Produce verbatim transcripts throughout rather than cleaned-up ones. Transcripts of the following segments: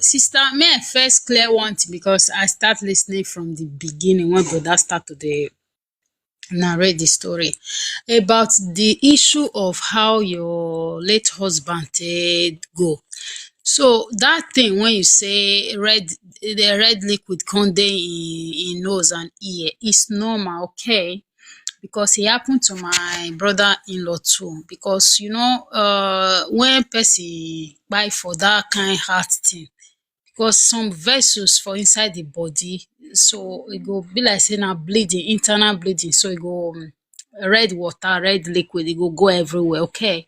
Sister, may I first clear one thing, because I start listening from the beginning when brother start to dey narrate the story about the issue of how your late husband take go. So that thing when you say red, the red liquid come dey in, in nose and ear, is normal, okay? Because e happen to my brother-in-law too. Because, you know, uh, when person kpai for that kind heart thing, because some vessels for inside the body, so e go be like say na bleeding, internal bleeding, so e go, um, red water, red liquid, e go go everywhere, okay?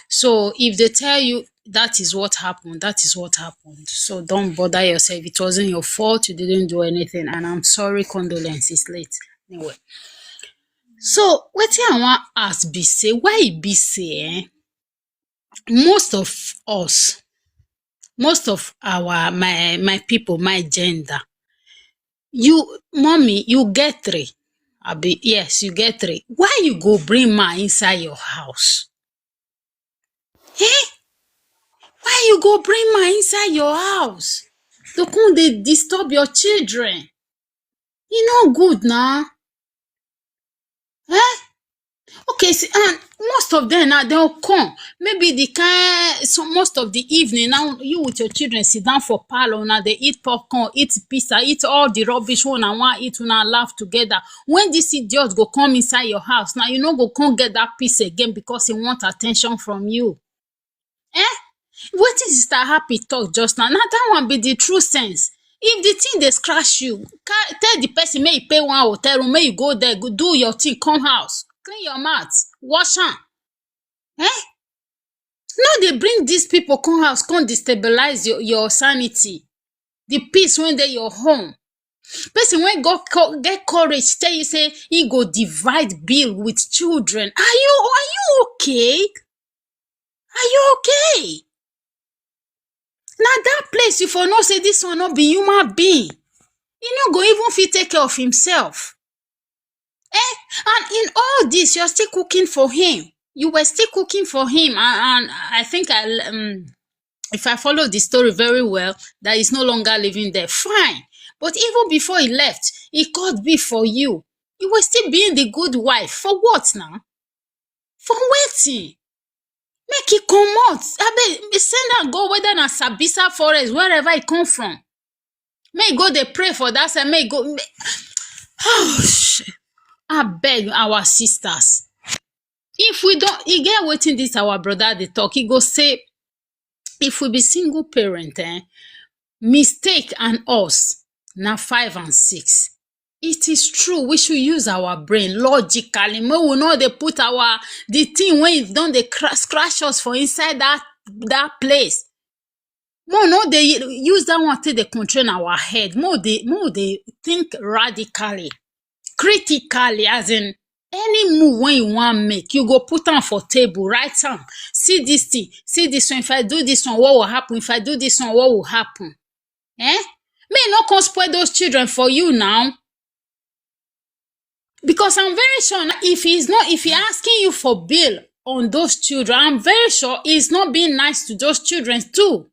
So if they tell you that is what happened, that is what happened. So don't bother yourself. It wasn't your fault. You didn't do anything. And I'm sorry, condolences late. Anyway. So wetin I wan ask be say, why e be say, eh, most of us, most of our, my, my people, my gender, you, mommy, you get three. Abi, yes, you get three. Why you go bring man inside your house? Eh? Why you go bring man inside your house? To come dey disturb your children. E no good na. Eh? Okay, see, and most of them now, they'll come. Maybe the kind, so most of the evening now, you with your children sit down for parlor, now they eat popcorn, eat pizza, eat all the rubbish one and one eat, una laugh together. When this idiot go come inside your house, now you no go come get that peace again because he want attention from you. Eh? Wetin Sister Happy talk just now, na that one be the true sense. If the thing dey scratch you, ca-, tell the person make e pay one hotel room, make you go there, go do your thing, come house, clean your mouth, wash am. Eh? No dey bring these people come house, come destabilize your, your sanity, the peace wey dey your home. Person wey go co-, get courage tell you say he go divide bill with children. Are you, are you okay? Are you okay? Na that place you for know say this one no be human being. He no go even fit take care of himself. Eh? And in all this, you're still cooking for him. You were still cooking for him. And, and I think I, um, if I follow the story very well, that he's no longer living there. Fine. But even before he left, he called me for you. You were still being the good wife. For what now? For wetin? Make e comot. Abeg, send am go, whether na Sambisa forest, wherever e come from. Make e go dey pray for that side. Make e go, make, oh, shit. Abeg, our sisters. If we don, e get wetin this our brother dey talk. He go say, if we be single parent, eh, mistake and us na five and six. It is true, we should use our brain logically. Make we no dey put our, the thing wey e don dey cra-, scratch us for inside that, that place. Make we no dey use that one take dey control our head. Make we dey, make we dey think radically, critically, as in, any move wey you wan make, you go put am for table, write am. See this thing, see this one. If I do this one, what will happen? If I do this one, what will happen? Eh? Make e no come spoil those children for you now. Because I'm very sure now, if he's not, if he asking you for bail on those children, I'm very sure he's not being nice to those children too.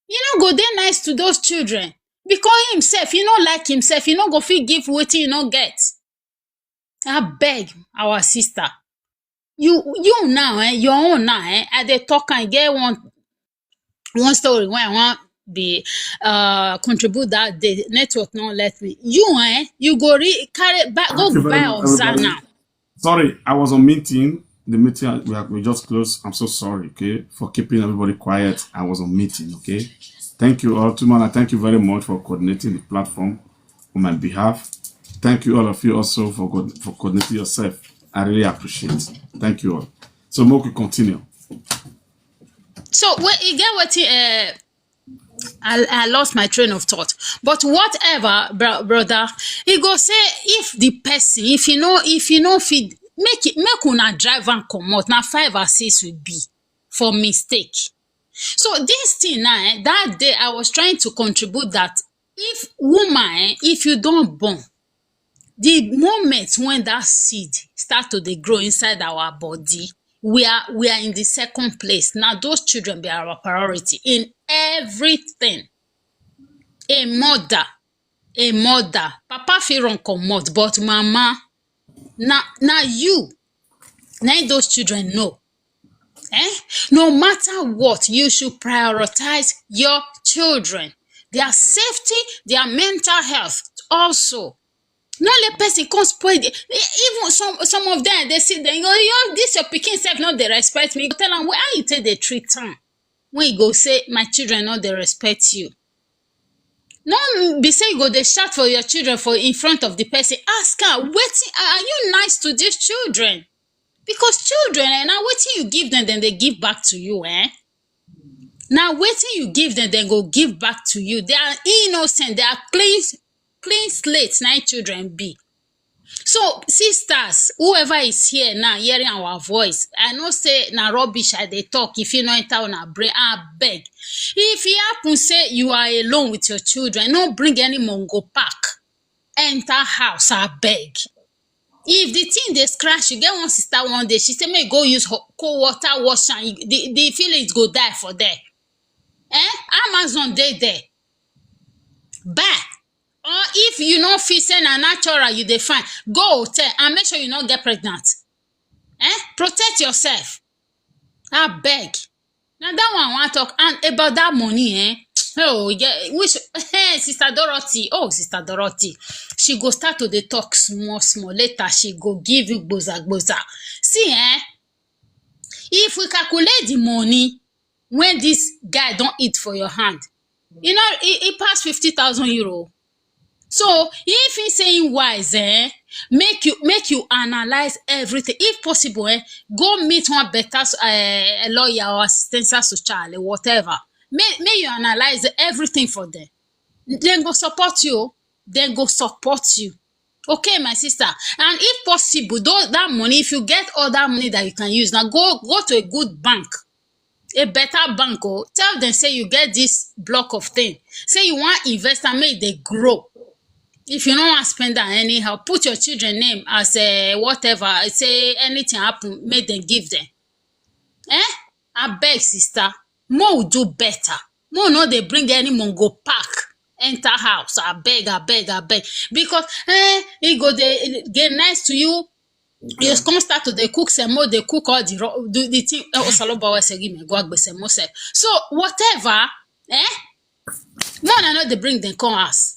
He no go dey nice to those children. Because himself, he no like himself, he no go fit give wetin he no get. Abeg, our sister. You, you now, eh, your own now, eh, I dey talk and get one, one story wey I wan be, uh, contribute that day. Network no let me. You, eh, you go re-, carry back, go buy Oza now. Sorry, I was on meeting. The meeting we, have, we just closed. I'm so sorry, okay, for keeping everybody quiet. I was on meeting, okay. Thank you all, Tumana. Thank you very much for coordinating the platform on my behalf. Thank you all of you also for co-, for coordinating yourself. I really appreciate it. Thank you all. So make we continue. So, well, you get what, uh, I, I lost my train of thought. But whatever, bro-, brother, he go say if the person, if you know, if you know, fit make it, make una drive and comot. Now five or six will be for mistake. So this thing now, eh, that day I was trying to contribute that if woman, eh, if you don't born, the moment when that seed start to dey grow inside our body, we are, we are in the second place. Now those children be our priority in A mother, a mother, papa fit run comot, but mama, na, na you, na im those children know. Eh? No matter what, you should prioritize your children, their safety, their mental health also. No let person come spoil the, e- even some, some of them, they sit there, you go, "Yo, this your pikin sef no dey respect me." You go tell am, "Well, how you take dey treat am?" When you go say, "My children no dey respect you." No be say you go dey shout for your children for in front of the person. Ask am, wetin, are you nice to these children? Because children, eh, na wetin you give them, then they give back to you, eh? Na wetin you give them, then go give back to you. They are innocent, they are clean, clean slate, na im children be. So, sisters, whoever is here now hearing our voice, I know say na rubbish I dey talk. If you no enter una brain, I beg. If it happen say you are alone with your children, no bring any mongo pack enter house, I beg. If the thing dey scratch, you get one sister one day, she say make you go use ho- cold water wash am, you- the, the feelings go die for there. Eh? Amazon dey there. Buy. Or if you no fit say na natural you dey find, go hotel and make sure you no get pregnant. Eh? Protect yourself. I beg. Now that one I want talk and about that money, eh? Oh yeah, which eh, Sister Dorothy, oh Sister Dorothy, she go start to dey talk small small. Later she go give you gboza gboza. See, eh? If we calculate the money when this guy don't eat for your hand, you know, it, it passed fifty thousand euro. So if he saying wise, eh, make you, make you analyze everything. If possible, eh, go meet one better uh, lawyer or assistance social, whatever. May, may you analyze everything for them. Then go support you. Then go support you. Okay, my sister. And if possible, though that money, if you get all that money that you can use, now go, go to a good bank, a better bank. Oh, tell them say you get this block of thing. Say you want invest and make they grow. If you don't want spend that anyhow, put your children name as a whatever. Say anything happen, make them give them. Eh? I beg, sister. Mo will do better. Mo no dey bring any mongo pack enter house. I beg, I beg, I beg. Because eh, he go dey get nice to you. You come start to dey cook semo, dey cook all the ro- do the thing. Oh, Saloba was say give me go agbe semo sef. So whatever, eh? Mo na no dey bring them come house.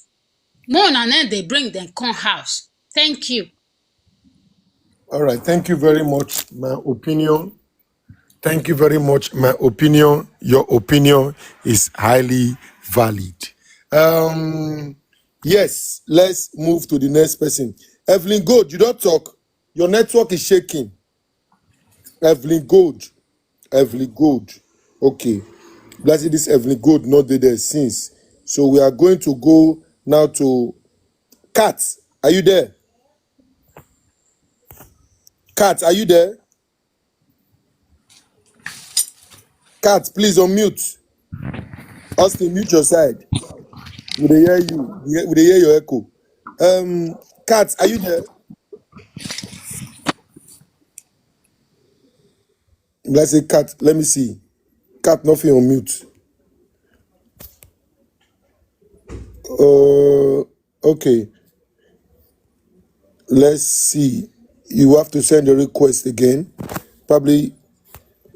Mo na no dey bring them come house. Thank you. All right. Thank you very much. My opinion. Thank you very much. My opinion. Your opinion is highly valid. Um. Yes. Let's move to the next person. Evelyn Gold, you don't talk. Your network is shaking. Evelyn Gold. Evelyn Gold. Okay. Blessed, this Evelyn Gold not did there since. So we are going to go now to Kat. Are you there? Kat, are you there? Kat, please unmute. Austin, mute your side. We dey hear you. We dey hear your echo. Um, Kat, are you there? Let's say Kat. Let me see. Kat, nothing on mute. Uh, okay. Let's see. You have to send a request again. Probably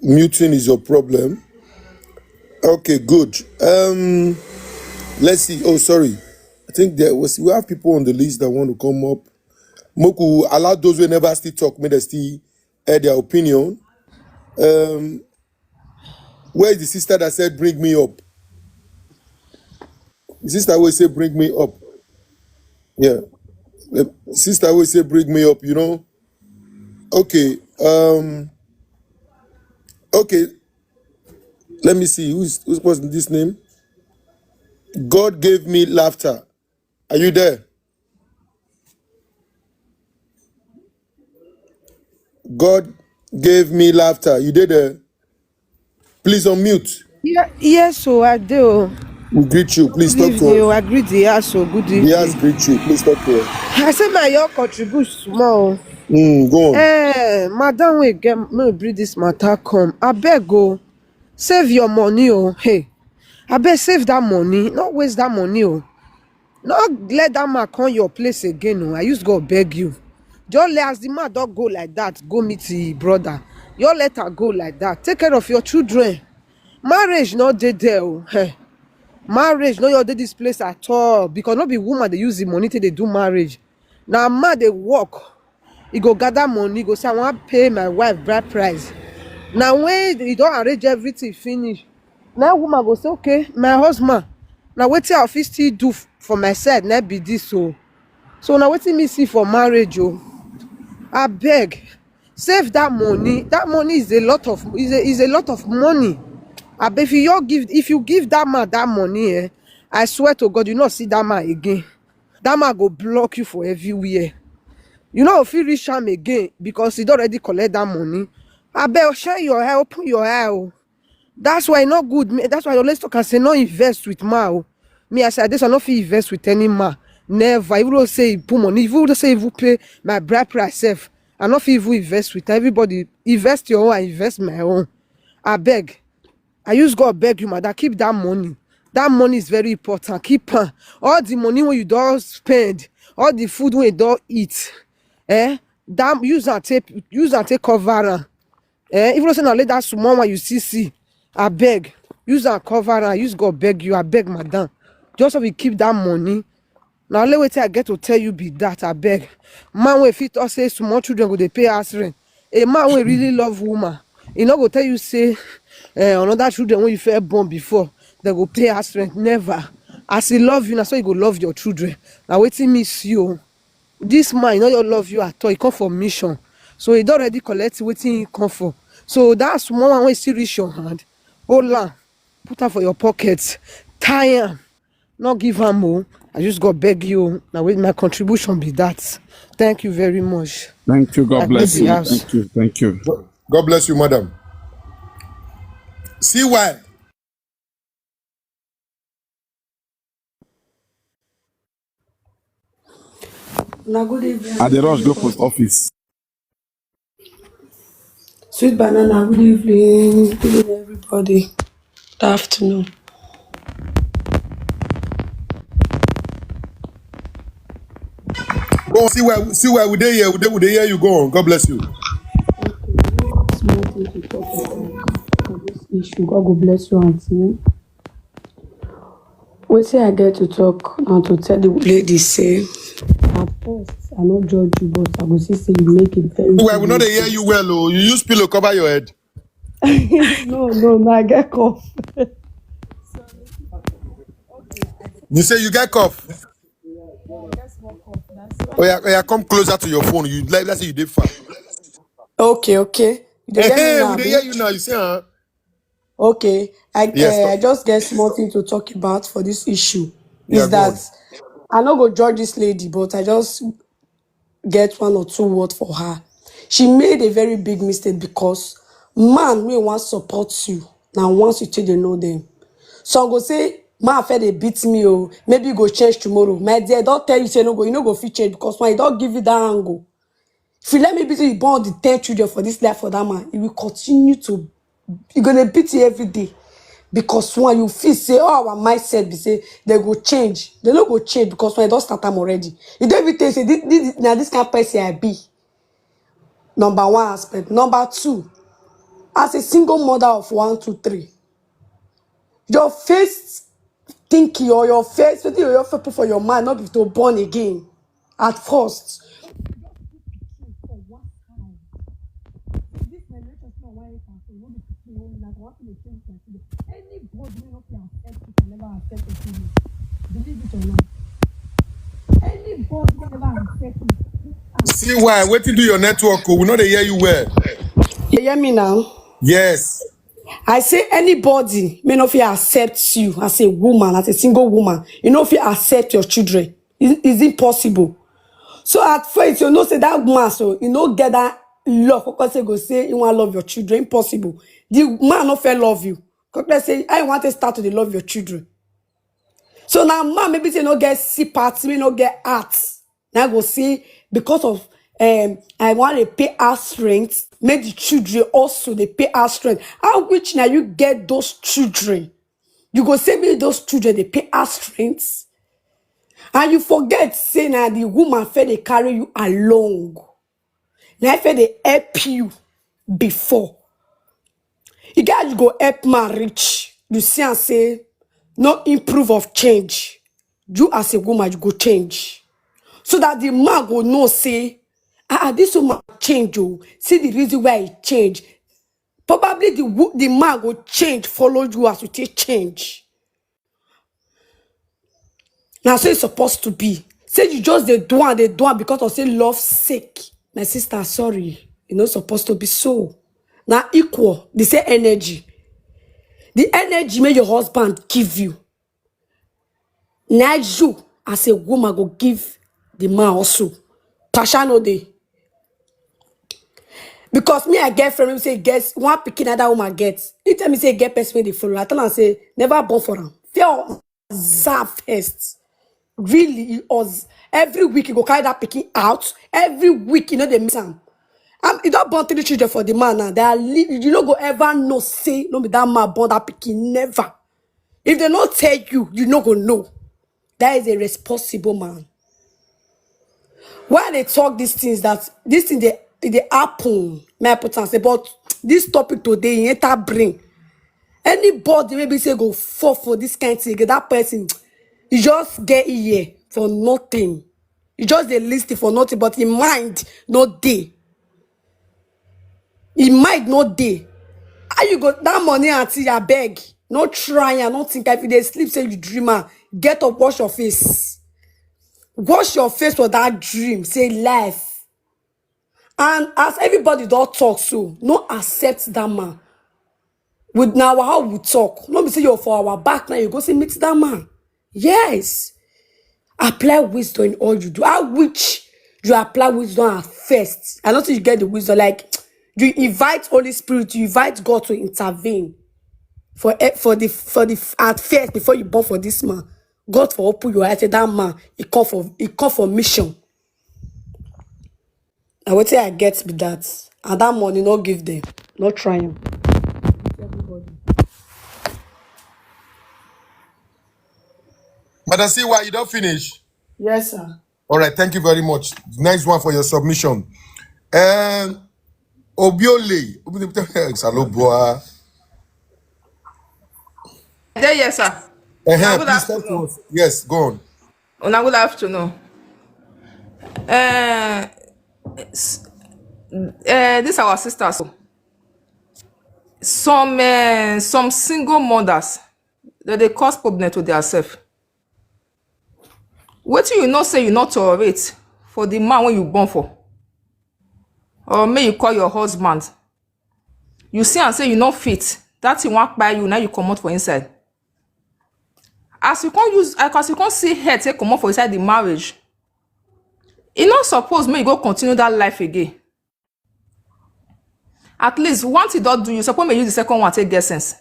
muting is your problem. Okay, good. Um, let's see. Oh, sorry. I think there was. We have people on the list that want to come up. Moku, allow those who never still talk. May they still add their opinion. Um, where is the sister that said, "Bring me up"? The sister always say, "Bring me up." Yeah. The sister always say, "Bring me up," you know? Okay. Um, okay. Let me see. Who's, who's what's this name? God gave me laughter. Are you there? God gave me laughter. You did there? Please unmute. Yeah, yes, so I do. We greet you. Please talk Good to evening, us. I greet the house, so good The house evening. greet you. Please talk to us. I say my your contribute small. Mm, go on. Eh, madam, we get me bring this matter come. I beg go, save your money, oh. Hey, Abeg, save that money, no waste that money o. No let that man come your place again o. I use God beg you. Just let, as the man don go like that, go meet him brother. Just let her go like that. Take care of your children. Marriage no dey there o. Eh. Marriage no your dey this place at all, because no be woman dey use the money take dey do marriage. Na man dey work. He go gather money, go say, "I wan pay my wife bride price." Now when he don arrange everything finish, now woman go say, "Okay, my husband, na wetin I fit still do f-, for my side, na be this o." So na wetin me see for marriage o. Abeg, save that money. That money is a lot of, is a, is a lot of money. Abeg, if you all give, if you give that man that money, eh, I swear to God, you not see that man again. That man go block you for everywhere. You no fit reach am again because he don already collect that money. Abeg, shine your eye, open your eye o. That's why e no good. Me, that's why I always talk and say no invest with man o. Me, I say this, I no fit invest with any man. Never. Even though say he put money, even though say he even pay my bride price sef, I no fit even invest with everybody. Invest your own, I invest my own. Abeg, I use God beg you, madam, keep that money. That money is very important. Keep am. All the money wey you don spend, all the food wey you don eat, eh, that, use am take, use am take cover am. Eh, even though say na only that small one you see, see, abeg, use am cover am. Use God beg you, abeg, madam. Just so we keep that money. Na only wetin I get to tell you be that, abeg. Man wey fit talk say small children go dey pay house rent. A man wey really love woman, he no go tell you say, eh, another children wey you first born before, dem go pay house rent. Never. As he love you, na so he go love your children. Na wetin me see o. This man, he no just love you at all. He come for mission. So he don already collect wetin he come for. So that small one wey still reach your hand, hold am, put am for your pocket, tie am, no give am o. I just go beg you. Na with my contribution be that. Thank you very much. Thank you. God I bless bless the you. House. Thank you. Thank you. God bless you, madam. See why. Na good evening. I dey rush go post office. Sweet Banana, good evening. Good evening, everybody. Good afternoon. Go on, see where, see where we dey here. We dey, we dey hear you. Go on. God bless you. Okay, small thing to talk about for this issue. God go bless you, auntie. Wetin I get to talk and to tell the lady say, at first, I no judge you, but I go see say you make it very. Well, we no dey hear you well o. You use pillow cover your head. No, no, no, I get cough. You say you get cough? Oh yeah, oh yeah, come closer to your phone. You like, let's say you dey far. Okay, okay. You dey hear me now, we dey hear you now. You say, huh? Okay, I, yes, uh, I just get small thing to talk about for this issue. Yeah, is that I no go judge this lady, but I just get one or two words for her. She made a very big mistake because man wey wan support you, na once you take dey know them. So I go say, man, after they beat me, oh, maybe you go change tomorrow. My dear, don't tell you say no go, you no go fit change because when you don't give you that angle, if you let me be say you born the ten children for this life for that man, he will continue to, he gonna beat you every day. Because when you feel say, oh, our mindset be say they go change, they no go change because when they don't start them already. You don't even think say this, this, now this kind of person I be. Number one aspect. Number two, as a single mother of one, two, three, your first thinking or your first, wetin your first put for your mind, not be to born again at first. See why? Wetin do your network? Oh, we no dey hear you well. You hear me now? Yes. I say anybody may not fit accept you as a woman, as a single woman. You no fit accept your children. It's, it's impossible. So at first, you know say that woman, so you no get that love. Of course, you go say you want love your children. Impossible. The man no fit love you. Come say, I want to start to dey love your children. So now, man, maybe say no get sympathy, no get heart. Now go see because of, um, I want to pay house rent, make the children also dey pay house rent. How which now you get those children? You go say me those children dey pay house rent, and you forget say na the woman fit dey carry you along, na fit dey help you before. E get as you go help man reach, you see am say no improve of change. You as a woman, you go change so that the man go know say, ah, ah, this woman change. Oh, see the reason why he change. Probably the wo- the man go change, follow you as you take change. Now, so it's supposed to be. Say you just dey do and dey do am because of say love sake. My sister, sorry, e no supposed to be so. Now equal the same energy, the energy may your husband give you. Now you as a woman go give the man also. Pasha no dey. Because me, I get friend who say get one pikin, another woman get. He tell me say get person wey dey follow. I tell am say never born for am. Fear observe first. Really, he was every week he go carry that pikin out. Every week, you know, they miss am. Um, he don born three children for the man now. They are li- you no go ever know say no be that man born that pikin. Never. If they no tell you, you no go know. That is a responsible man. Why they talk these things, that this thing they they happen, my important say, but this topic today, e enter brain. Anybody maybe say go fall for this kind thing, that person, you just get here for nothing. You just dey listen for nothing, but in mind no dey. In mind no dey. How you go that money, auntie? I beg, no try and no think. If you dey sleep, say you dream am. Get up, wash your face. Wash your face for that dream. Say life. And as everybody don talk, so no accept that man. With now how we talk, no be say you're for our back now. You go say meet that man. Yes, apply wisdom in all you do. How which you apply wisdom at first? I don't think you get the wisdom. Like you invite Holy Spirit, you invite God to intervene for e- for the for the at first before you born for this man. God for open your eyes. Say that man, he come for he come for mission. Na wetin I get be that. And that money no give them. No try am. Madam Siwa, you don finish? Yes, sir. All right, thank you very much. Nice one for your submission. Um, Obiole, Saloboa. There, yes, sir. Uh-huh, Good please talk to afternoon. Us. Yes, go on. Una good afternoon. Uh, s- uh, this our sister. So some uh, some single mothers that they cause problem to themselves. What you know say you not tolerate for the man when you born for, or may you call your husband. You see and say you not fit. That thing won't buy you now. You come out for inside. As you can't use, as you can't see her take come out for inside the marriage. E no suppose make you go continue that life again. At least one thing don do you, suppose make you use the second one take get sense.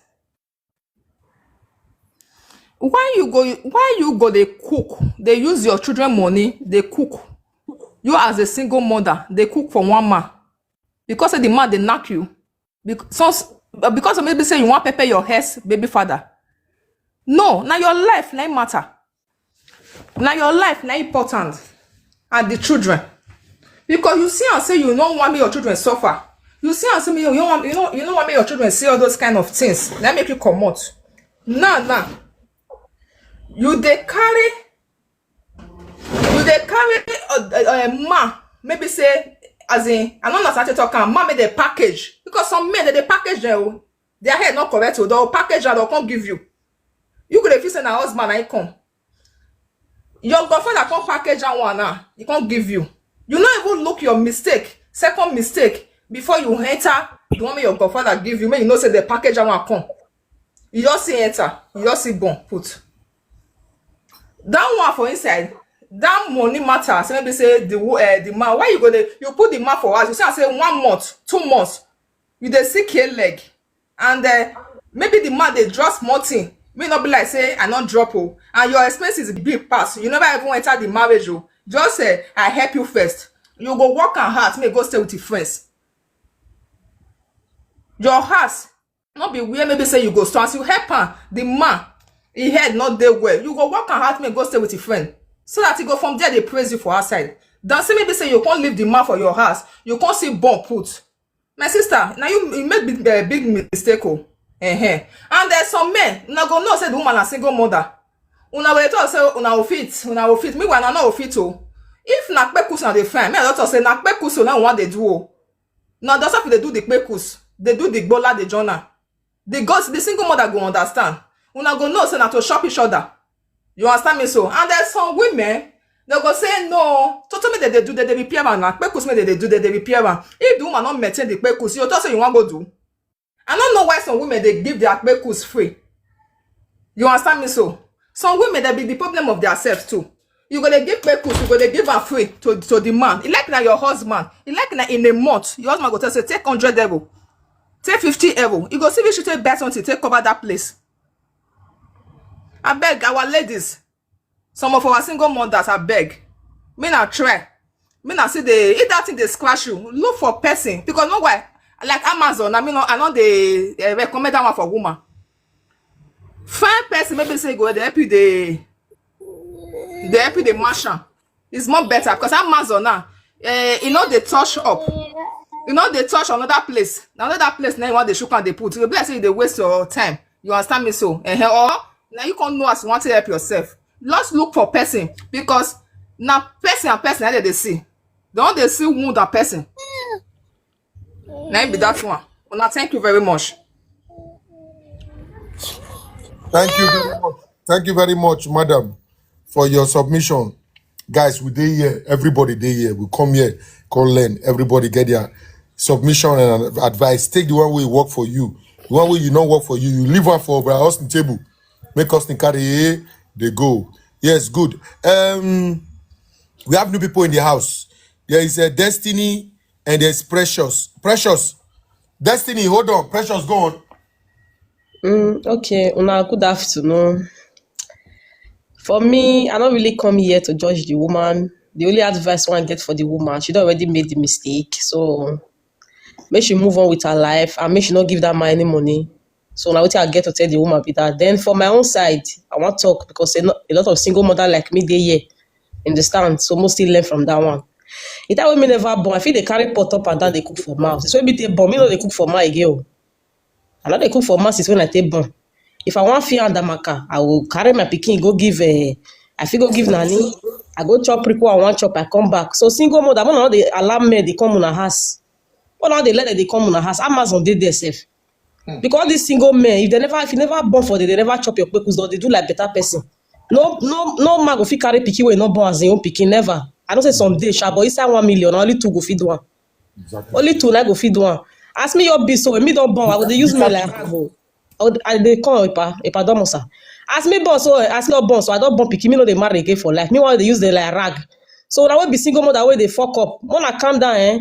Why you go? Why you go? They cook. They use your children money. They cook. You as a single mother, they cook for one man because say the man they knock you. Because because maybe say you want pepper your hair's baby father. No, now your life na im matter. Now your life na important, and the children. Because you see and say you don't want me your children suffer. You see and say me you don't want you know you don't want me your children see all those kind of things. That make you come out. Now now, you they carry you they carry a, a, a man. Maybe say as in I don't know how to talk am. Man make the package because some men they, they package them. Their head not correct. So they'll package and they'll come give you. You could have said na husband I come. Your godfather come package and one now. He can't give you. You not even look your mistake. Second mistake before you enter. The one your godfather give you. May you know say the package and one come. You just see enter. You just see born put. That one for inside. That money matter. Say maybe say the wo- uh, the man. Why you go there? You put the man for house. You say I say one month, two months. You dey sick your leg, and uh, maybe the man dey drop small thing. May not be like say I not drop oh, and your expenses big pass. You never even enter the marriage oh. Just say I help you first. You go work and hard. May go stay with your friends. Your house not be where maybe say you go. So as you help her, the man Him head no dey well, you go work am out, make go stay with your friend, so that he go from there dey praise you for outside. Than say maybe say you can't leave the man for your house, you can't see bomb put. My sister, now you, you make big, uh, big mistake, oh. Uh-huh. And there's some men, una go know say the woman a single mother. Una will talk say una will fit, una will fit. Meanwhile, una no fit, oh. If na kpekus na dey find, me I don talk say na kpekus na one dey do, oh. Now that's how they do the kpekus, they do the gbola, the journal. The girls, the single mother go understand. Una go know say na to shop each other. You understand me so? And there's some women, they go say no. Toto me they, they do, they, they repair am now. Kpekus me they, they do, they, they repair am. If the woman not maintain the kpekus, you talk say you want go do. I don't know why some women they give their kpekus free. You understand me so? Some women that be the problem of their self too. You gonna give kpekus, you gonna give am free to, to the man. He like na your husband. He like na in a month, your husband go tell say take hundred euro, take fifty euro. You go see if you take buy something, take cover that place. I beg our ladies, some of our single mothers, I beg. Me na try. Me na see the, if that thing they scratch you, look for person. Because no why, like Amazon, I mean, I know they, eh, recommend that one for woman. Find person, maybe say go, they help you, they, they help you, they mash am. It's more better because Amazon now, eh, you know they touch up. You know they touch another place. Another place now you want the sugar they put. You bless you, they waste your time. You understand me so? Eh, or now you can't know as you want to help yourself. Let's look for person because now person and person, how they see. Don't they see wound and person? Now be that one. Well, now thank you very much. Thank you very much. Thank you very much, madam, for your submission. Guys, we dey here. Everybody dey here. We come here, come learn. Everybody get their submission and advice. Take the one way work for you. The one way you not work for you, you leave one for Brother Austin table. Make Austin carry, eh, they go. Yes, good. Um, we have new people in the house. There is a Destiny and there's Precious. Precious. Destiny, hold on. Precious, go on. Mm, okay, una good afternoon. For me, I don't really come here to judge the woman. The only advice one get for the woman, she don't already made the mistake. So make she move on with her life and make she not give that man any money. So now what I get to tell the woman be that. Then for my own side, I want talk because a, no- a lot of single mother like me they here. Understand? So mostly learn from that one. It that way me never born. I feel they carry pot up and down they cook for mouth. So me they born, me no they cook for my girl. I know they cook for masses when I take born. If I want fear and damaka, I will carry my pikin go give, uh, I fit go give nanny. I go chop prickle, I want chop, I come back. So single mother, when all the alarm men they come on a house. When all they let them they come on a house, Amazon did themselves. Because these single men, if they never, if you never born for them, they never chop your kpekus, they do like better person. No, no, no man go fit carry pikin wey no born as im own pikin, never. I know say some dey sha, but inside one million, only two go fit do am. Exactly. Only two na go fit do am. As me your be so when me don born, I go dey use me like rag o. I go- I dey come epa epa domo sir. As me born so, as me don born so, I don born pikin, me no dey marry again for life. Me wan dey use the like rag. So na we be single mother wey dey fuck up. Mona calm down, eh?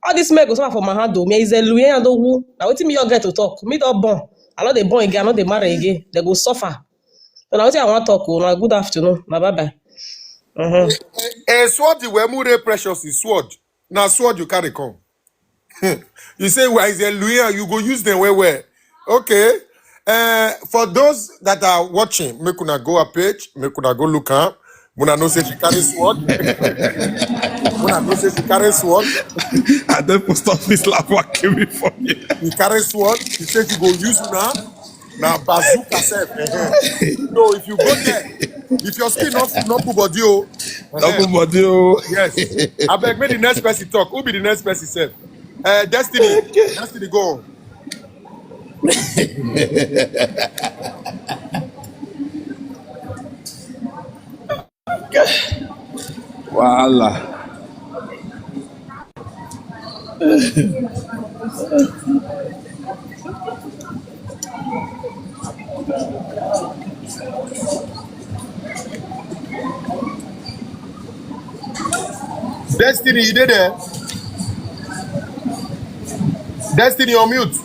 All this men go suffer for my hand o. Me is a luyen and owu. Na wetin me your get to talk. Me don born. I no dey born again. I no dey marry again. They go suffer. So na wetin I wan talk o. Na good afternoon. Na bye bye. Uh-huh. Eh, sword the wemure Precious is sword. Now sword you carry come. You say why is a luyen? You go use them well well. Okay. Uh, for those that are watching, make una go her page, make una go look her. Una know say she carry sword. Una know say she carry sword. I don't post office laugh what came for me. She carry sword. She say she go use una. Now bazooka self. So if you go there, if your skin not not put body, oh, Double body, oh. Yes. I beg, make the next person talk. Who be the next person self? Uh, Destiny. Destiny, go on. Voila. Destiny, you dey there? Destiny, on mute.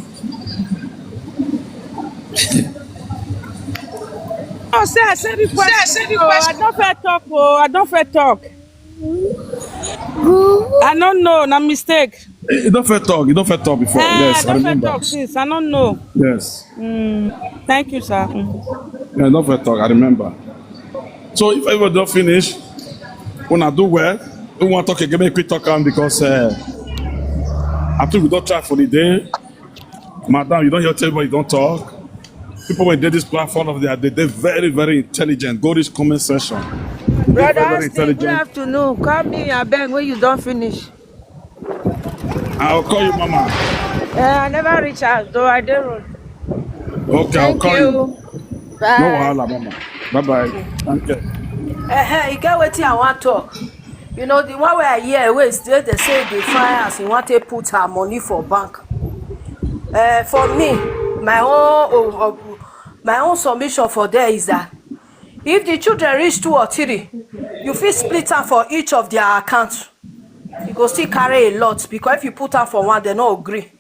Oh, say I say the question. Oh, I don't fair talk. Oh, I don't fair talk. I don't know. Na mistake. You don't fair talk. You don't fair talk before. Eh, Yes, I I don't fair remember. Talk since. I don't know. Yes. Thank you, sir. Mm. Yeah, don't forget talk. I remember. So if everybody don't finish, una do well. We want talk again, make we talk am because uh, I think we don't try for the day. Madam, you don't hear tell everybody don't talk. People when they this platform of their they they very very intelligent. Go this comment section. They very Brother very Austin, good intelligent. Afternoon. Call me, I beg when you don't finish. I'll call you, mama. Uh, I never reach out though. I did road. Okay, I'll Thank call you. You. No Bye. wahala, mama. Bye bye. Thank you. Eh, eh, e get wetin I wan talk. You know, the one wey I hear wey is dey dey say the fine as he wan take put her money for bank. Uh, for me, my own oh, oh, my own submission for there is that if the children reach two or three, you fit split am for each of their account. You go still carry a lot because if you put am for one, they no agree.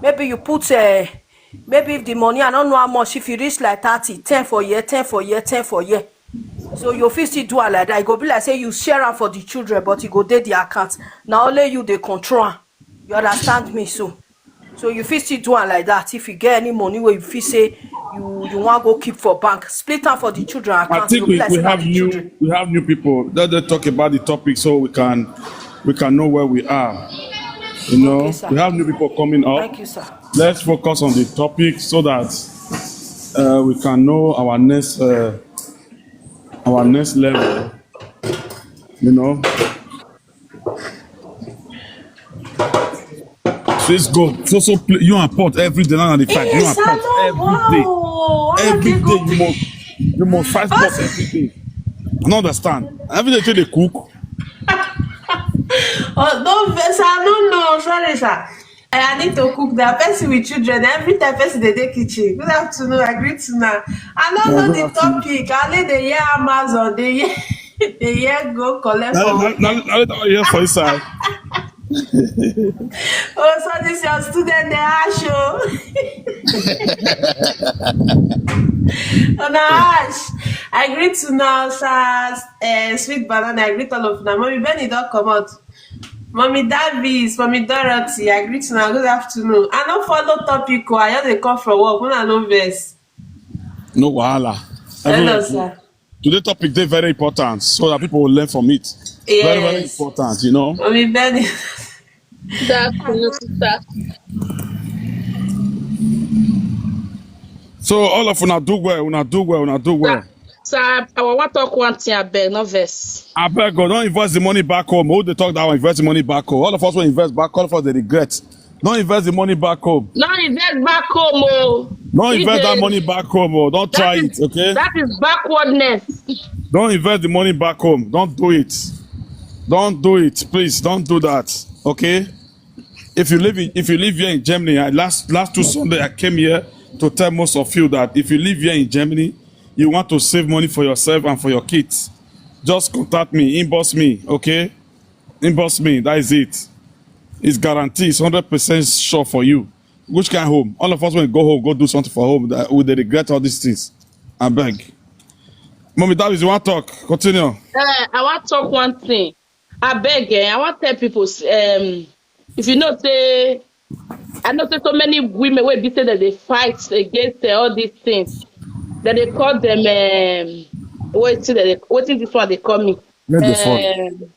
Maybe you put uh, maybe if the money, I don't know how much, if you reach like thirty, ten for year, ten for year, ten for year. So you fit still do am like that. E go be like say you share am for the children, but e go dey the account. Na only you dey control am. You understand me so? So you fit still do am like that. If you get any money where you feel say you you want go keep for bank, split am for the children I account. E think go be we, like we say na have the new children. We have new people. Let them talk about the topic so we can we can know where we are. You know, Okay, sir. We have new people coming up. Thank you, sir. Let's focus on the topic so that uh, we can know our next uh, our next level. You know. Please go. So so play, you and pot every day now the fight. You and pot every day. Every day you must you must fight pot every day. I don't understand. Every day you dey cook. Oh, don't vex. I don't know. Sorry, sir. Eh, I need to cook that person with children. Every time person they dey kitchen. Good afternoon. I greet you now. I don't Yeah, know good the afternoon. Topic. I need the year Amazon. The year the year go collect Now, for. now, now, now you hear for inside. Oh, so this your student they ash you. Oh, na ash. I greet you now, sir. Uh, sweet banana. I greet all of you now. Mommy Benny don't come out. Mommy Davis, Mommy Dorothy, I greet you now. Good afternoon. I don't follow topic. Oh, I just dey come from work. When I know verse. No wahala. Hello, Everyone, sir. Today topic dey very important so that people will learn from it. Very very Yes. Important, you know. Mommy Benny. Good afternoon, sister. So all of una do well, una do well, una do well. Sir, I want to talk one thing, I beg, no verse. I beg God, don't invest the money back home. Who they talk that one, invest the money back home. All of us will invest back, all of us they regret. Don't invest the money back home. No invest back home, oh. Don't If invest that they- money back home, oh. Don't try That is, it, okay? That is backwardness. Don't invest the money back home. Don't do it. Don't do it, please. Don't do that, okay? If you live in, if you live here in Germany, I, last last two Sunday I came here to tell most of you that if you live here in Germany, you want to save money for yourself and for your kids, just contact me, inbox me, okay? Inbox me. That is it. It's guaranteed. It's hundred percent sure for you. Which kind of home? All of us when go home, go do something for home. That we dey regret all these things. I beg. Mommy, that is you want talk. Continue. Uh, I want to talk one thing. I beg, eh, I want to tell people, um, if you know, say, I know say so many women will be say that they fight against uh, all these things. That they call them, um, what is it that they, what is this one they call me? Let the phone. Um,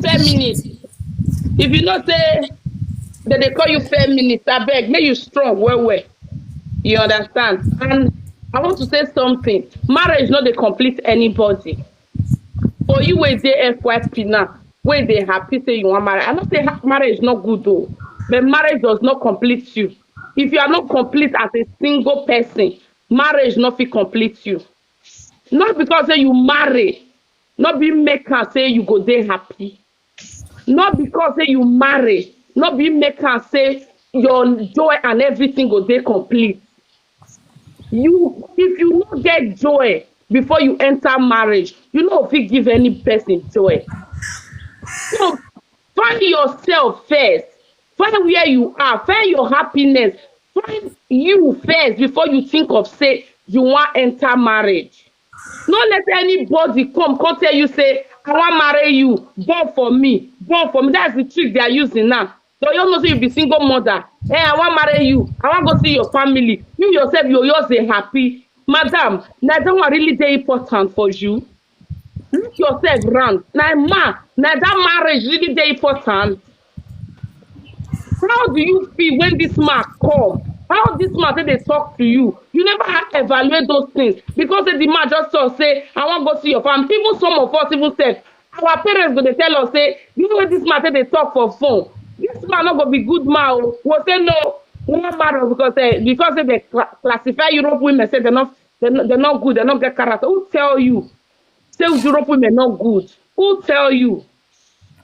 feminist. If you know say that they call you feminist, I beg, make you strong well well. You understand? And I want to say something. Marriage not dey complete anybody. For you wey dey F Y P now, wey dey happy say you wan marry. I know say ha- marriage no good o, but marriage does not complete you. If you are not complete as a single person, marriage no fit complete you. Not because say you marry, no be make am say you go dey happy. Not because say you marry, no be make am say your joy and everything go dey complete. You, if you no get joy before you enter marriage, you no fit give any person joy. So find yourself first. Find where you are. Find your happiness. Find you first before you think of say you wan enter marriage. No let anybody come come tell you say, "I wan marry you. Born for me. Born for me." That's the trick they are using now. They all know say you be single mother. Eh, I wan marry you. I wan go see your family. You yourself, you just dey happy. Madam, na that one really dey important for you. Look yourself round. Na man, na that marriage really dey important. How do you feel when this man come? How this man take dey talk to you? You never evaluate those things because say the man just talk say, "I wan go see your family." Even some of us, even sef, our parents go dey tell us say, "You know, this man take dey talk for phone. This man no go be good man o." We say, "No, we wan marry because, eh, because say they cla- classify Europe women say they not they no, they not good, they not get character." Who tell you say Europe women not good? Who tell you?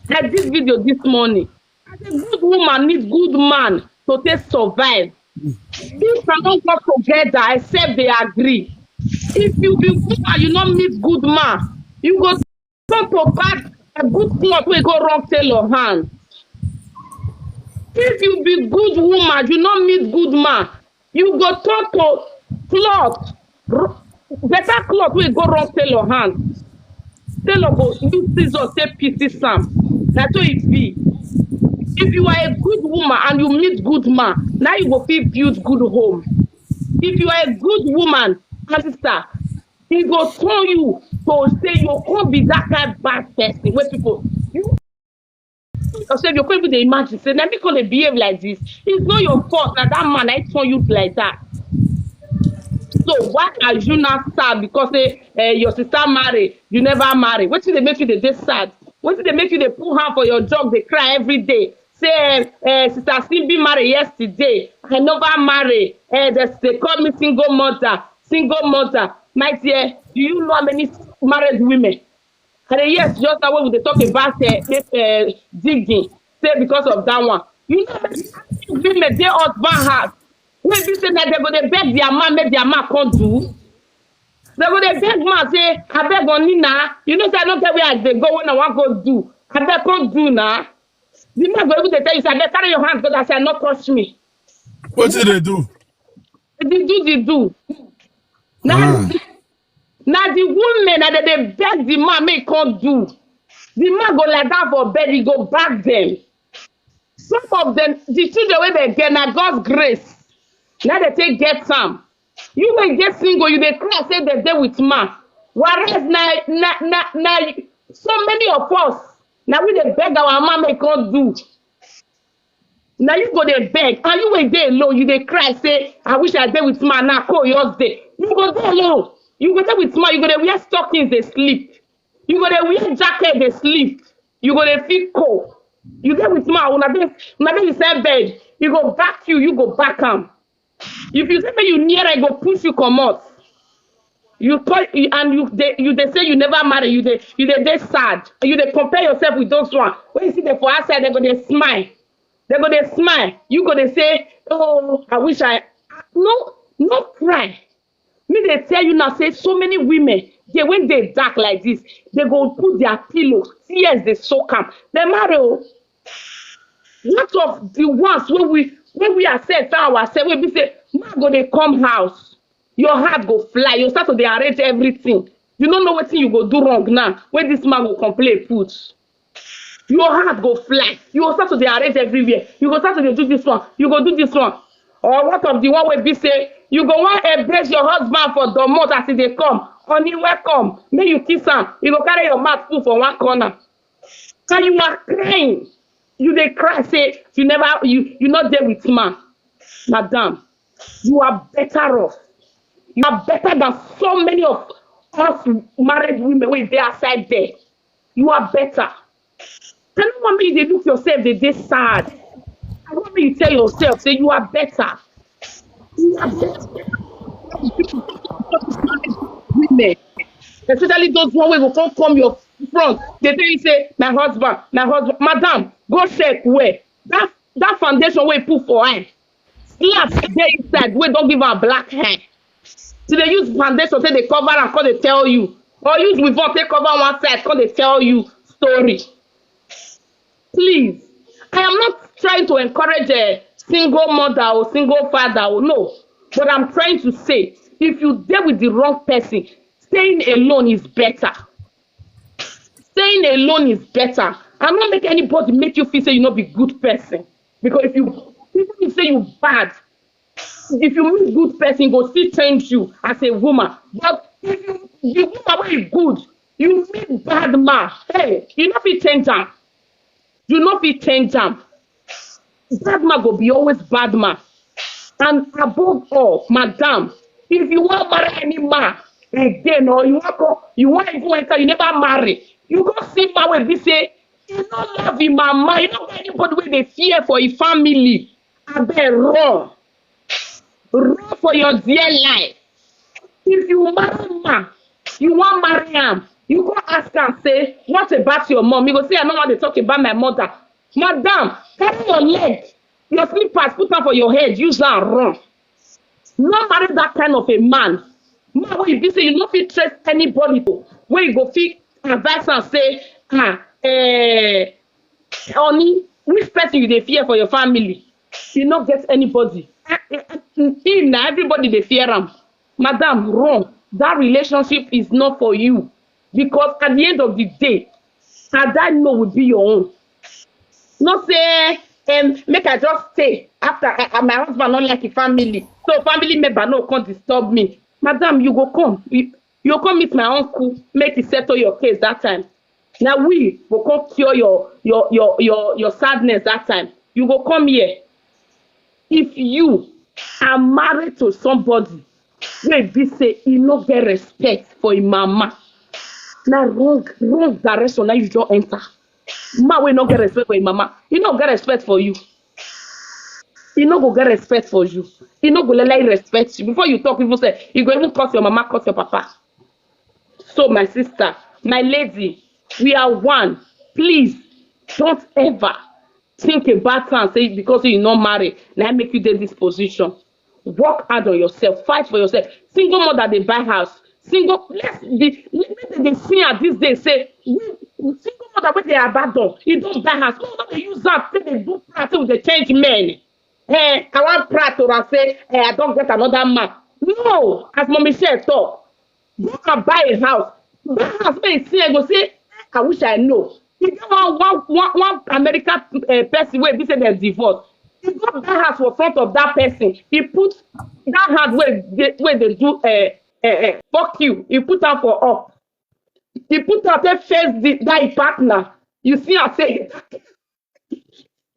Like this video this morning, as a good woman need good man to take survive. This cannot work together except they agree. If you be woman, you not meet good man, you go turn to bad a good cloth wey go wrong tailor hand. If you be good woman, you not meet good man, you go turn to cloth, r- better cloth wey go wrong tailor hand. Tailor go use scissors take pieces am. Na so e be. If you are a good woman and you meet good man, now you go fit build good home. If you are a good woman, my sister, e go turn you to say you come be that kind bad person wey people you yourself you come even dey imagine say na me come dey behave like this. It's not your fault. Na that man I turn you like that. So why are you not sad because say uh, your sister marry, you never marry? Wetin dey make you dey dey sad? Wetin dey make you dey put hand for your jug dey cry every day? Say uh, uh, sister Simbi marry yesterday, I never marry. Uh, they, they call me single mother, single mother. My dear, do you know how many married women? And then, yes, just now when we dey talk about uh, uh, digging, say because of that one. You know, many women dey husband house. Wey be say na they go dey beg their man, make their man come do. They go dey beg man say, "I beg on Nina." You know say I don't get where I dey go when I wan go do. I beg come do now. The man go even dey tell you say, "I beg carry your hand go that side, not touch me." Wetin dey do? The do the do. Now, Ah. now the women that they beg the man make come do. The man go like that for bed, he go back them. Some of them, the children wey they get na God's grace. Now they take get some. You wey get single, you dey cry say they dey with man. Whereas na na na na so many of us, now we dey beg our man make come do. Now you go dey beg, and you wey dey alone, you dey cry say, "I wish I dey with man now, cold just dey." You go dey alone. You go dey with man, you go dey wear stockings dey sleep. You go dey wear jacket dey sleep. You go dey feel cold. You dey with man, una dey una dey the same bed. You go back you, you go back am. If you say make you near, I go push you comot. You call and you dey you dey say you never marry. You dey you dey dey sad. You dey compare yourself with those one. When you see them for outside, they go dey smile. They go dey smile. You go dey say, "Oh, I wish I." No, no cry. Me dey tell you now say so many women dey when they dark like this, they go put their pillow, tears dey soak am. They marry o. What of the ones wey we wey we accept ourselves wey be say man go dey come house, your heart go fly, you start to dey arrange everything. You no know wetin you go do wrong now wey this man go complain put. Your heart go fly. You go start to dey arrange everywhere. You go start to dey do this one. You go do this one. Or what of the one wey be say you go wan embrace your husband for domot as e dey come? Honey, welcome. Make you kiss am. You go carry your mouth put for one corner. And you are crying. You dey cry say you never you you not there with man. Madam, you are better off. You are better than so many of us married women wey dey outside there. You are better. I no want me you dey look yourself dey dey sad. I want me you tell yourself say you are better. You are better. Women, especially those one wey go come come your front, dey tell you say, "My husband, my husband." Madam, go check well. That that foundation wey you put for eye, slap dey inside wey don give am black hair. She dey use foundation take dey cover am, come dey tell you, or use weave take cover one side, come dey tell you story. Please, I am not trying to encourage a single mother or single father, or no, but I'm trying to say, if you dey with the wrong person, staying alone is better. Staying alone is better. I no make anybody make you feel say you no be good person. Because if you, even if say you bad, if you meet good person, go still change you as a woman. But if you, the woman wey good, you meet bad man, hey, you no fit change am. You no fit change am. Bad man go be always bad man. And above all, madam, if you wan marry any man again, or you wan go, you wan even enter, you never marry, you go see man wey be say e no love him mama, e no get anybody wey dey fear for him family. Abeg run, run for your dear life. If you marry man, you wan marry am, you go ask am say, "What about your mom?" You go say, "I no wan dey talk about my mother." Madam, carry your leg, your slippers, put am for your head, use am run. No marry that kind of a man. Man wey you be say you no fit trust anybody to, wey you go fit advise am say, "Ah, eh, honey, which person you dey fear for your family?" You no get anybody. Ah, eh, eh, him na everybody dey fear am. Madam, run. That relationship is not for you. Because at the end of the day, Ada no will be your own. No say, um, "Make I just stay after I, I, my husband no like the family. So family member no come disturb me." Madam, you go come. You, you come meet my uncle, make he settle your case that time. Now we go come cure your, your, your, your, your sadness that time. You go come here. If you are married to somebody wey be say e no get respect for im mama, na wrong, wrong direction na you just enter. Man wey no get respect for im mama, e no get respect for you. E no go get respect for you. E no go lele respect you. Before you talk, even say, e go even curse your mama, curse your papa. So my sister, my lady, we are one. Please don't ever think about am say because you no marry, na im make you dey this position. Work hard on yourself, fight for yourself. Single mother dey buy house. Single, let's be, make dem dey see am this day say we single mother wey dey abandon, e don buy house. No, no dey use am take dey do practice with the change men. Eh, I wan proud to am say, eh, I don get another man. No, as Mommy Share talk, go and buy a house. Buy house, make e see, e go say, "I wish I know." E get one, one, one, one American, eh, person wey be say dem divorce. E go buy house for front of that person. E put that hand wey dey, wey dey do, eh, eh, eh, fuck you. E put am for up. E put am take face the, that im partner. You see am say,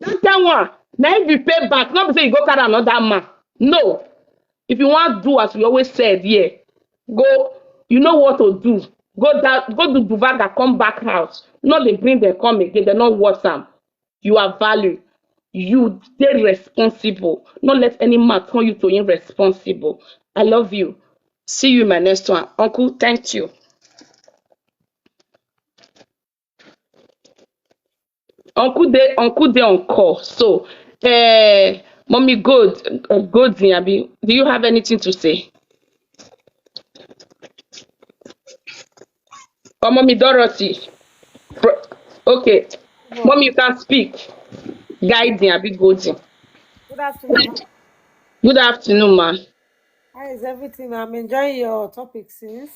that kind one, na im be pay back. No be say you go carry another man. No. If you wan do as we always said here, go, you know what to do. Go da-, go do duvaga, come back house. No dey bring dem come again, dem no worth am. You are value. You dey responsible. No let any man turn you to irresponsible. I love you. See you in my next one. Uncle, thank you. Uncle dey, uncle dey on call. So, eh, Mommy Gold, uh, Golden, abi, do you have anything to say? Or Mommy Dorothy? Pro-, okay. Mommy, you can speak. Guiding, abi, Golden. Good afternoon. Good afternoon, ma. How is everything? I'm enjoying your topic since.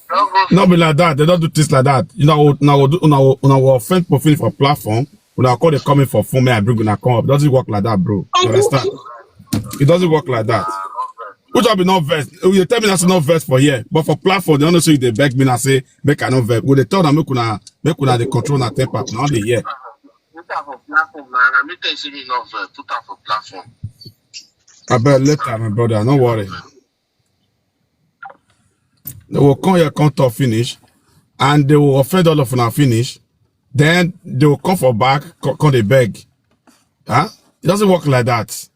No be like that. They don't do things like that. You know, now we do, now we offend profile for platform. When I call the comment for phone, may I bring una come up. It doesn't work like that, bro. You understand? It doesn't work like that. Which I be not vex. You tell me that's not vex for here, but for platform, they don't say they beg me and say make I not vex. When they tell them make una, make una the control na temper. Now they hear. Put am for platform, man. I make them see me not vex. Put am for platform. I bet later, my brother. No worry. They will come here, come talk finish, and they will offend all of una finish. Then they will come for back, co-, come they beg. Huh? It doesn't work like that.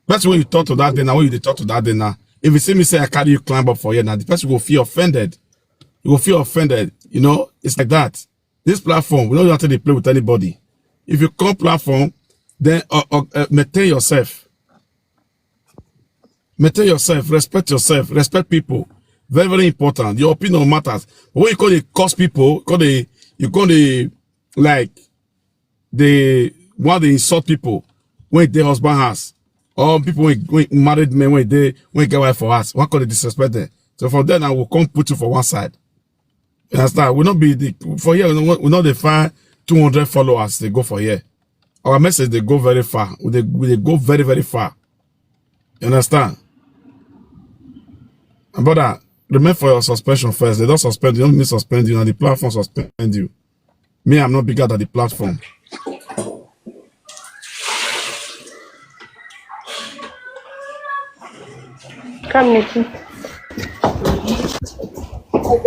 That's when you talk to that day now, when you dey talk to that day now. If you see me say I carry you climb up for here now, the person will feel offended. You will feel offended. You know, it's like that. This platform, we don't have to play with anybody. If you come platform, then, uh, uh, uh, maintain yourself. Maintain yourself, respect yourself, respect people. Very, very important. Your opinion matters. But when you call dey curse people, call dey, you call dey, like, dey, why they insult people when they husband house, or people when, when married men when they, when get wife for house, why call dey disrespect them? So from there now, we'll come put you for one side. You understand? We not be the, for here, we not, we not dey find two hundred followers they go for here. Our message dey go very far. We dey we dey go very very far. You understand? My brother, remain for your suspension first. They don't suspend you. Don't me suspend you. And the platform suspend you. Me, I'm not bigger than the platform. Come, Nikki.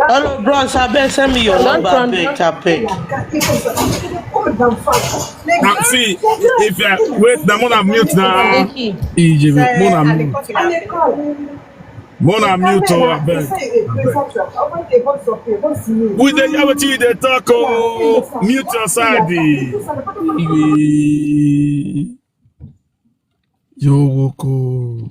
Hello, bros. I beg send me your Don't number, turn. beg, I beg. Now, see, if you wait, the mona mute now. Nikki. Egypt, mona mute. Mona mute, oh, I beg. We dey hear wetin you dey talk, oh. Mute your side. Yo, Woko.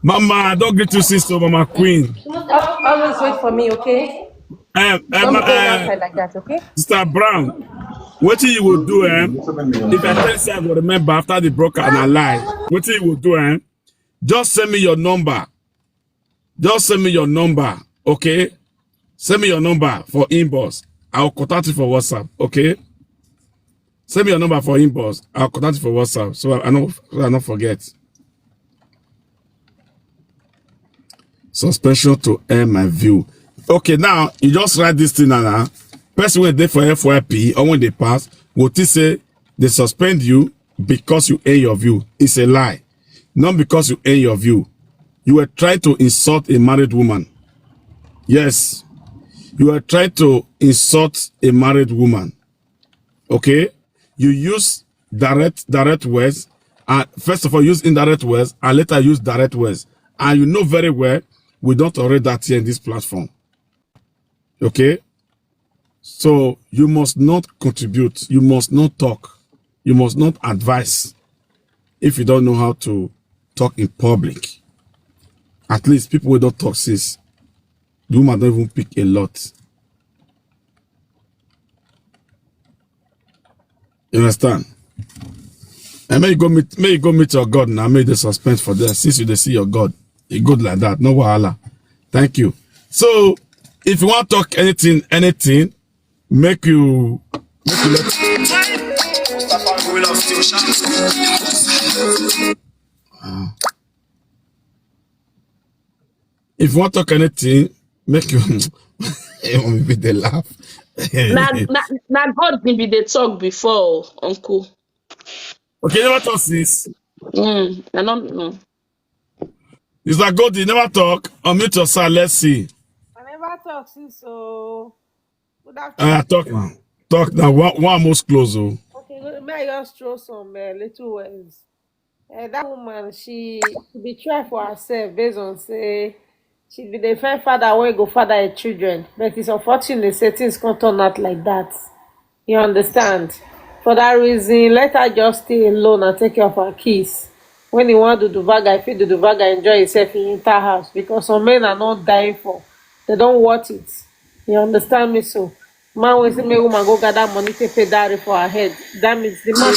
Mama, I don't get to sister, Mama Queen. Al- Always wait for me, okay? Um, Don't um, be going uh, outside like that, okay? Sister Brown, what you will do, eh? If I tell you, I will remember after the broker and I lie. What you will do, eh? Just send me your number. Just send me your number, okay? Send me your number for inbox. I'll contact you for WhatsApp, okay? Send me your number for inbox. I'll contact you for WhatsApp so I, I don't so I don't forget. Suspension to air my view. Okay, now you just write this thing now. Person when they for F Y P or when they pass, will they say they suspend you because you air your view? It's a lie. Not because you air your view. You were trying to insult a married woman. Yes. You were trying to insult a married woman. Okay? You use direct direct words. And first of all, use indirect words and later use direct words. And you know very well we don't tolerate that here in this platform. Okay? So you must not contribute. You must not talk. You must not advise if you don't know how to talk in public. At least people will not talk since. The woman don't even pick a lot. You understand? And may you go meet may you go meet your God now. May the suspense for there. Since you dey see your God. It good like that. No wahala. Thank you. So if you want to talk anything, anything, make you make you let if you want to talk anything, make you you want me to laugh. na na na God bin be dey talk before, uncle. Okay, you never talk since. Mm, I don't know. It's like God, you never talk. Unmute your side. Let's see. I never talk since, so good afternoon. Uh, talk now. Talk now. One, one most close. Oh. Okay, good. May I just throw some uh, little words? Uh, that woman, she she be try for herself based on say she be the first father wey go father her children, but it's unfortunate say things come turn out like that. You understand? For that reason, let her just stay alone and take care of her kids. When he want to do vaga, if he do do vaga, enjoy himself in enter house because some men are not dying for. They don't want it. You understand me so? Man wey say make woman go gather money take pay dowry for her head. That means the man